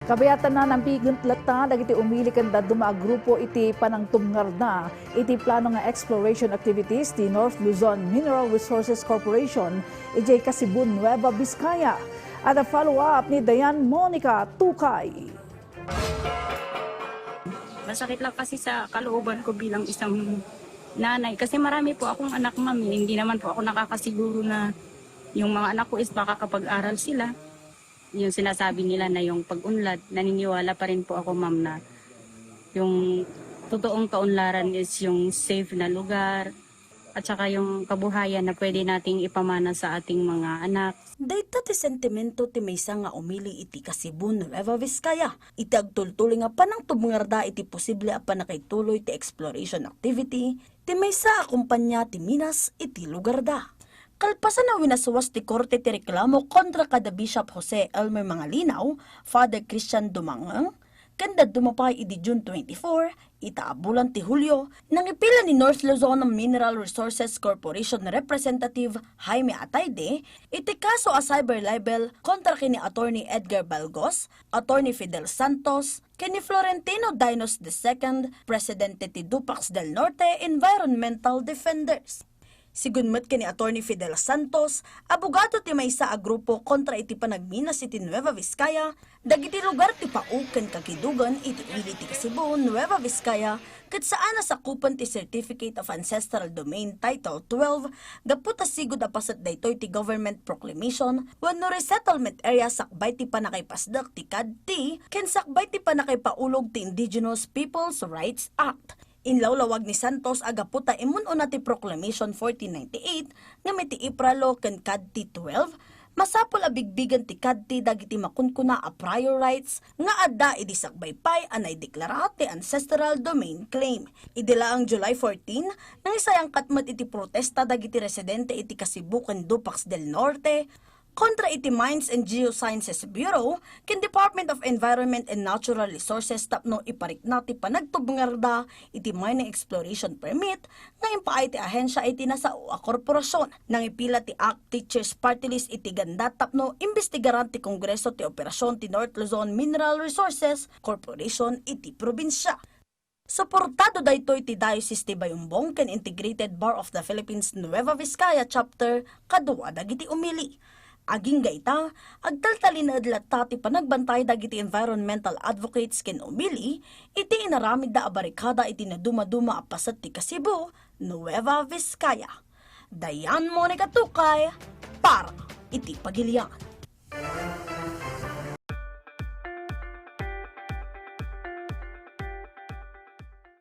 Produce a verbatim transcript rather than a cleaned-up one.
Kabayatanna, nangpigent latta dagiti umili ken dadduma a grupo iti panangtubngarda iti plano nga exploration activities ti North Luzon Mineral Resources Corporation idiay Casibon, Nueva Vizcaya. Adda follow-up ni Dayan Monica Tukay. Masakit lang kasi sa kalooban ko bilang isang nanay. Kasi marami po akong anak, ma'am, eh. Hindi naman po ako nakakasiguro na yung mga anak ko is makakapag-aral sila. Yung sinasabi nila na yung pag-unlad, naniniwala pa rin po ako, ma'am, na yung totoong kaunlaran is yung safe na lugar at saka yung kabuhayan na pwede nating ipamana sa ating mga anak. Dayta ti sentimento ti maysa nga umili iti Casibon, Nueva Vizcaya, iti agtultuloy nga panangtubngarda iti posible a pannakaituloy ti exploration activity ti maysa a kompania ti minas iti lugarda. Kalpasan a winaswas ti korte ti reklamo kontra kada Bishop Jose Elmer Mangalinaw, Father Christian Dumangeng, ken dadduma pay idi June twenty-four, ita a bulan ti Hulio, nangipila ni North Luzon Mineral Resources Corporation Representative Jaime Ataide iti kaso a cyber libel kontra ken ni Attorney Edgar Balgos, Attorney Fidel Santos, ken ni Florentino Dinos the second, presidente ti Dupax del Norte Environmental Defenders. Sigun met ken ni Attorney Fidel Santos, abogado ti maysa a grupo kontra iti panagminas iti Nueva Vizcaya, dagiti lugar ti Pao ken Kakidugan iti ili ti Kasibo, Nueva Vizcaya, ket saan a sakupen ti Certificate of Ancestral Domain Title twelve, gapu ta sigud a paset daytoy ti government proclamation wenno resettlement area sakbay ti pannakaipasdek ti CADT ken sakbay ti pannakaipaulog ti Indigenous Peoples' Rights Act. Inlawlawag ni Santos a gapu ta immun-una ti Proclamation fourteen ninety-eight ngem iti Ipralo ken CADT twelve, masapul a bigbigen ti CADT dagiti makunkuna a prior rights nga adda idi sakbay pay a naideklara ti ancestral domain claim. Idi laeng July fourteen, nangisayangkat met iti protesta dagiti residente iti Kasibo ken Dupax del Norte kontra iti Mines and Geosciences Bureau ken Department of Environment and Natural Resources tapno iparikna ti panagtubngarda iti mining exploration permit nga impaay ti ahensia iti nasao a korporasyon. Nangipila ti ACT Teachers Party List iti ganda tapno imbestigaran ti Kongreso ti operasyon ti North Luzon Mineral Resources Corporation iti probinsia. Suportado daytoy ti Diocese ti Bayumbong ken Integrated Bar of the Philippines Nueva Vizcaya Chapter kadua dagiti umili. Agingga ita, agtaltalinaed latta ti panagbantay dagiti environmental advocates ken umili iti inaramidda a barikada iti nadumaduma a paset ti Kasibo, Nueva Vizcaya. Dayan Monica Tukay para iti Pagilian.